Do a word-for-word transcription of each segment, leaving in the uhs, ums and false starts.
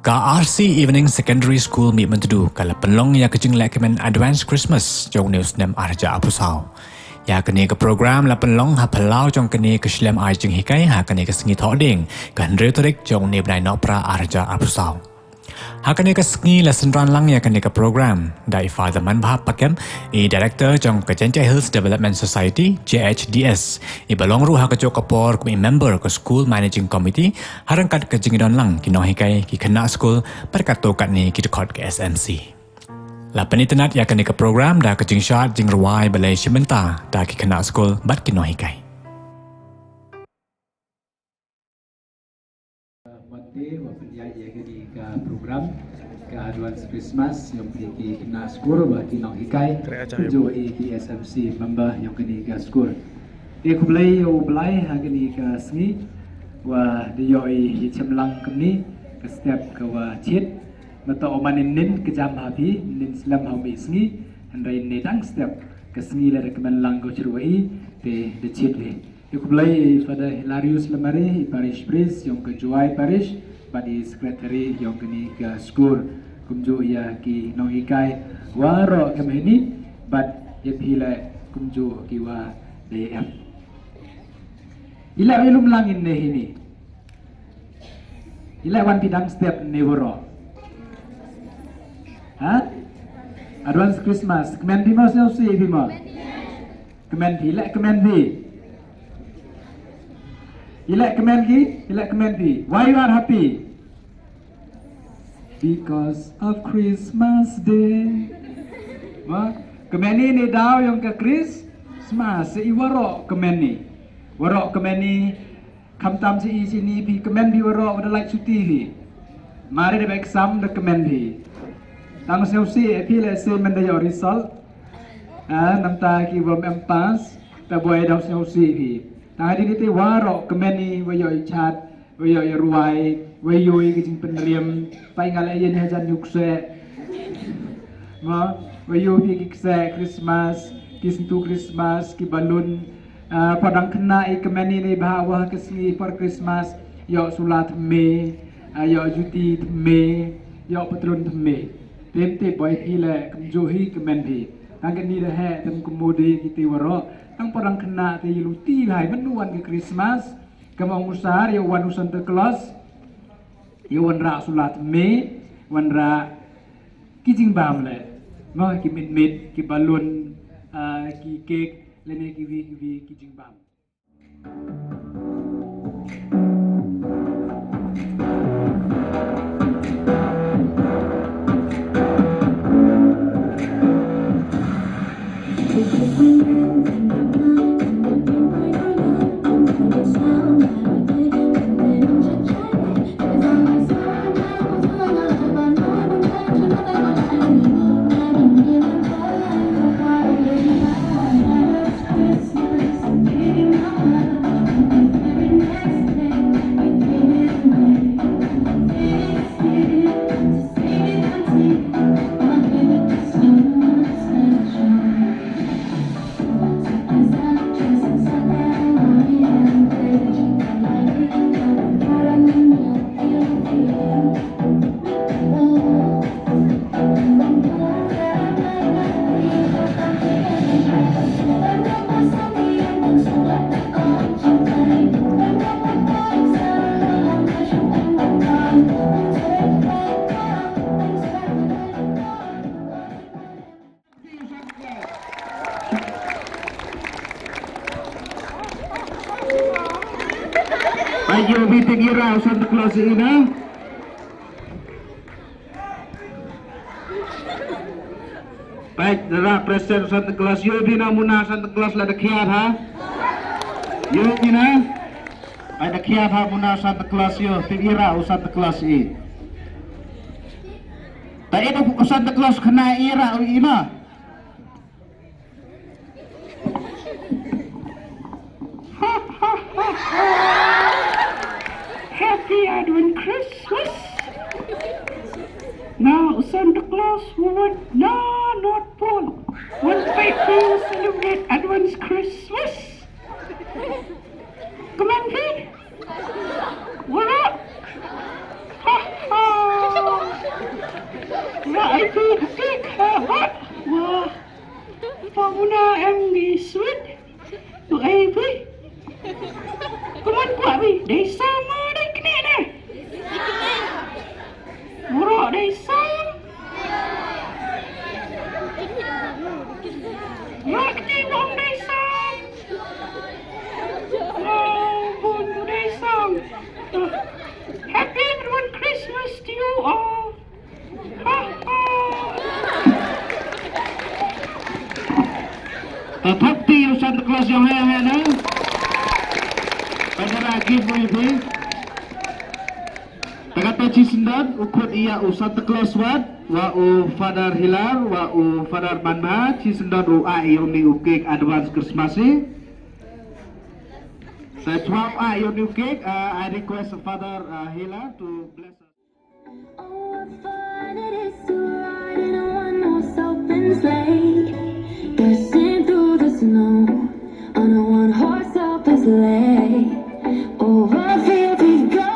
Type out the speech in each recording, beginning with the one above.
Ka R C Evening Secondary School Mihmyntdu ka la pynlong ïa ka jinglehkmen Advance Christmas jong une u snem ar hajar arphew saw. Ïa kane ka program la pynlong ha phyllaw jong kane ka shlem ai jinghikai ha kane ka sngi Thohdieng, ka hynriew tarik jong une u bnai Nohprah ar hajar arphew saw. Ha kane ka sngi la synran lang ïa kane ka program da i Father Manbha Pakem, i Director jong ka Jaintia Hills Development Society, J H D S, i ba long ruh ha kajuh ka por kum i member ka School Managing Committee, ha ryngkat ka jingdon lang ki nonghikai, ki khynnah skul bad katto katne ki dkhot ka S M C. La pynitynnad ïa kane ka program da ka jingshad jingrwai balei shibynta da ki khynnah skul bad ki nonghikai. Mate wa pynïaid ïa kane ka program ka Advance Christmas ïong phi ki khynnah skul wa ki nonghikai, kumjuh i ki S M C member ïong kane ka skul. Te khublei ïa u Blai ha kane ka sngi wa da ïoh i ïa chemlang kumne ka step ka wa chit. Mata u man nin ka jam ha phi, nin slem ha u mih sngi, hynrei ne dang step ka sngi la da kmen lang ko chirwa i te da chit phi. Ïa khublei i Father Hilarius Lamare, i Parish Priest ïong ka Jowai Parish bad i Secretary ïong kane ka skul, kumjuh ïa ki nonghikai waroh ka mihni bad ïa phi leh kumjuh ki wa dei em. Ila ilum lang in ne hini. Ila wan phi dang step ne waroh. Ha? Advance Christmas. Kmen phi mo, sngewsih phi mo. Kmen phi, ila kmen phi. Ila kmen phi, ila kmen phi. Why you are happy? Because of Christmas Day. Ma, kmen ni ne daw ïong ka Christmas, i waroh kmen ni. Waroh kmen ni, khamtam shi i shi ni phi kmen phi waroh wa da lait shuti phi. Mare da ba exam da kmen phi. Tang sngewsih phi lehse mynta ïoh result. Ah, namta ki bym em pass, ta boi dang sngewsih phi. Tang hadien ite waroh kmen ni wa ïoh i chat, wa ïoh i rwai, wa ïoh i ki jingpynriam, pa i nga leh ïa ni hajan ïoh kseh. Ma, wa ïoh phi ki kseh Christmas, ki syntu Christmas, ki balloon. Ah, pa dang khynnah i kmen ni ne bha wa ka sngi por Christmas, ïoh sula thymme, ah, ïoh juti thymme, ïoh patlun thymme. Te te boi phi leh kumjuh hi kmen phi. Tang kane da heh tang kumjuh kiti waroh. Tang pa dang khynnah te ïa luti lai ban wan ka Christmas. Ka ma ong u sar ïa wan u Santa Claus. Ïa wanrah sula thymme, wanrah ki jingbam leh. Ma ki mitmit, ki balloon, ah, ki cake, lane kiwei kiwei ki jingbam. Peit ïa u bit ïa u Santa Claus ïa ina. Peit, da President Santa Claus, ïa u bit na muna Santa Claus la da khiat ha. Ïa u bit na. Peit da khiat ha muna Santa Claus ïa u, peit ïa u Santa Claus ïa. Ta ïa u Santa Claus khynnah ïa u ina. Happy Advent Christmas. Now, Santa Claus would not, not pull. One faithful celebrate Advent Christmas. Come on, kid. What up? Ha, ha. Phi. Kumno kwah phi? Dei sam, dei kmie ne? Baroh dei sam. Baroh kmie baroh dei sam. Oh, bun dei sam. Happy Advent Christmas to you all. Ka thok ti u Santa Claus jong nga, nga na. Ka dara gift mo ïa phi. Te kata shisien don u khot ïa u Santa Claus wat, wa u Father Hilar, wa u Father Manma, shisien don u ai ïa uni u cake advance Christmas ïa. Sa chwa u ai ïa uni u cake, uh, I request Father, uh, Hilar to bless us. Oh, what fun it is to ride in a one-horse open sleigh, dashing through the snow on a one-horse open sleigh. Over fields we go,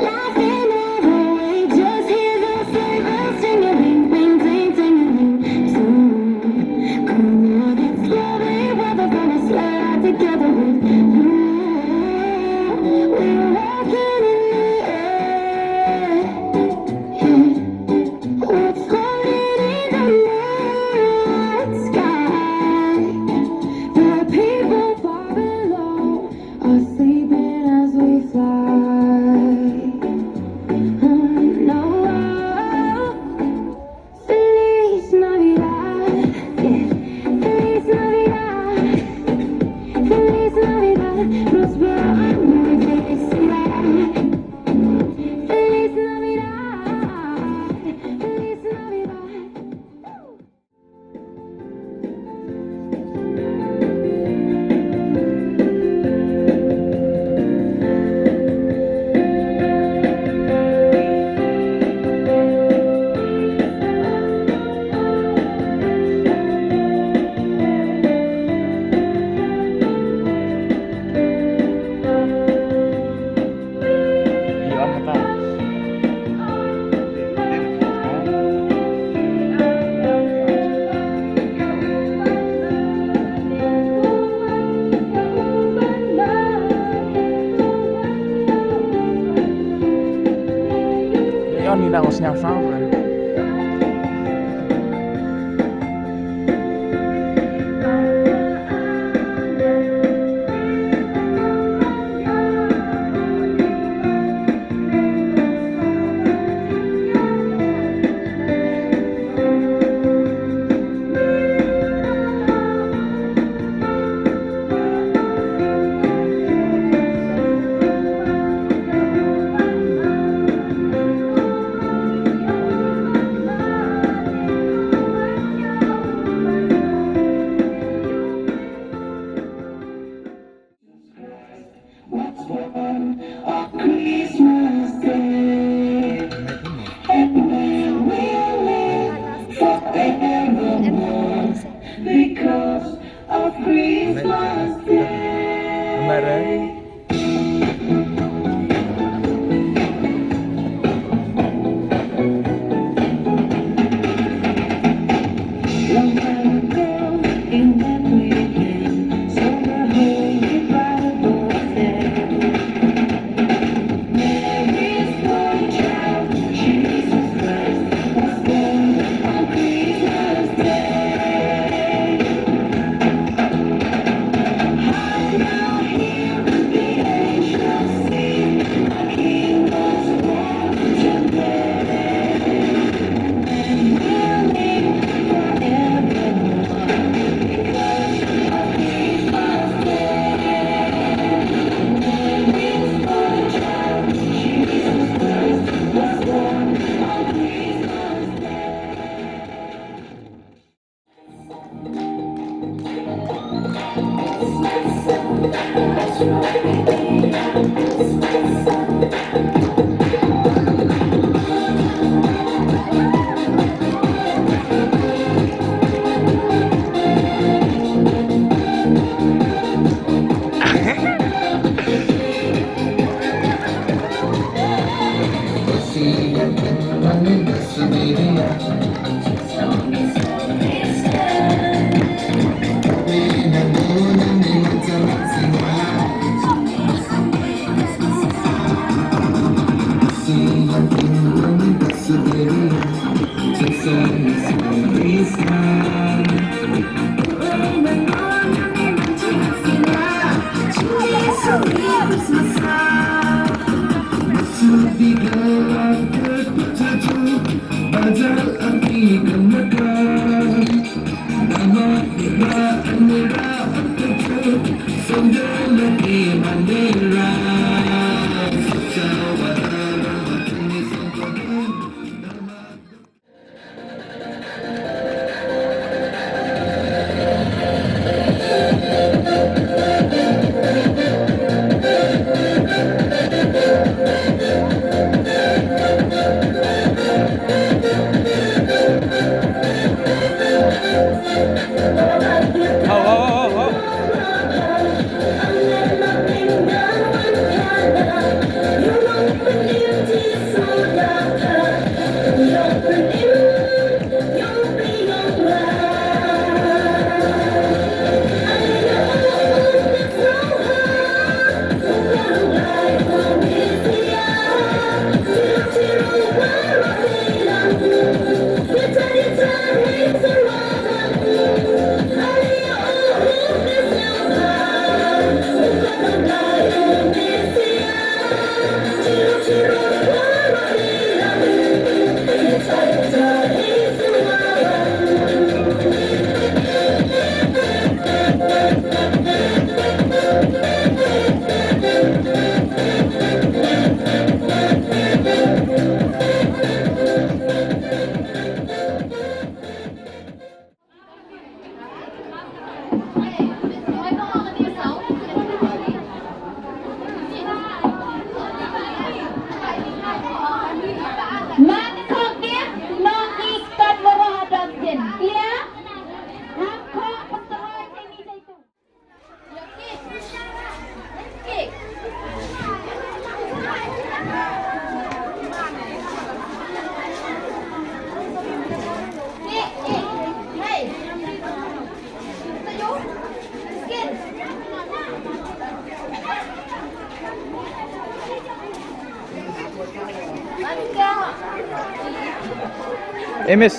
laughing all the way. Just hear the sleigh bells jingling, ring, ting, tingling. Soon, come on, it's lovely weather, gonna slide together with you. We're walking in the air. What's floating in the night sky? The people far below are sleeping as we fly. Oh, no. Feliz Navidad, yeah. Feliz Navidad, Feliz Navidad, próspero año y felicidad. Feliz Navidad, Feliz Navidad. What's born on Christmas Day? And we will live forevermore because of Christmas Day. Man khot gift, noh ïa ki kot baroh ha dong jin. Clear? Hap khoh pyntroi ïa ini ïa itu. Eh, miss.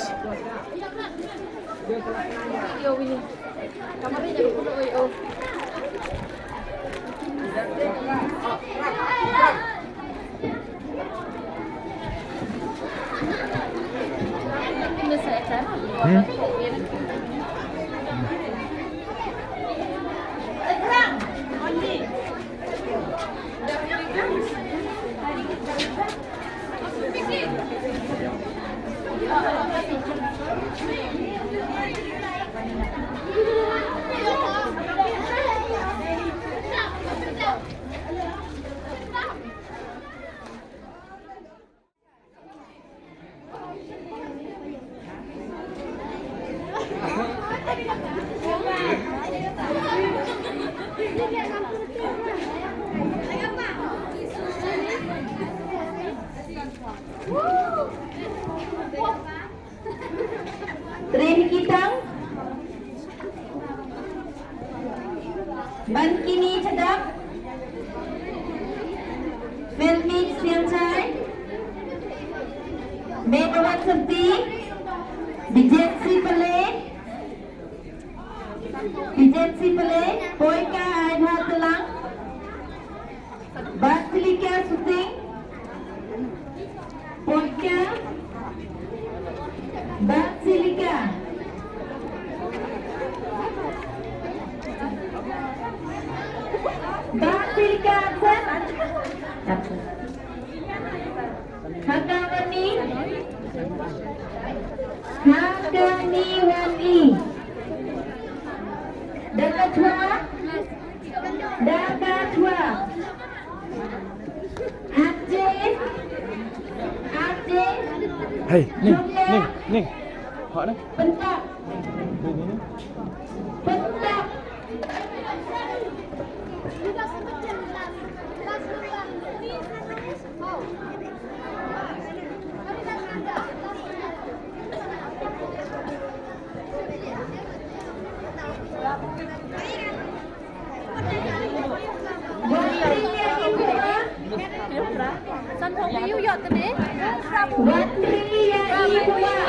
Trin Kitang. Mankini Chadap. Filmi Sianchai. Menawan Senti. Bijensi Pele. Bijensi Pele. Poika Aidha Telang. Basilika Suting. Poika. Basilika. Basilika absent. Hakawani. Hakaniwani. Dakachwa. Dakachwa. Aceh. Aceh. Hey, ni, ni, ni. Hok ni. Pentap. Pentap.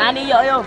Ani ïoh ïoh.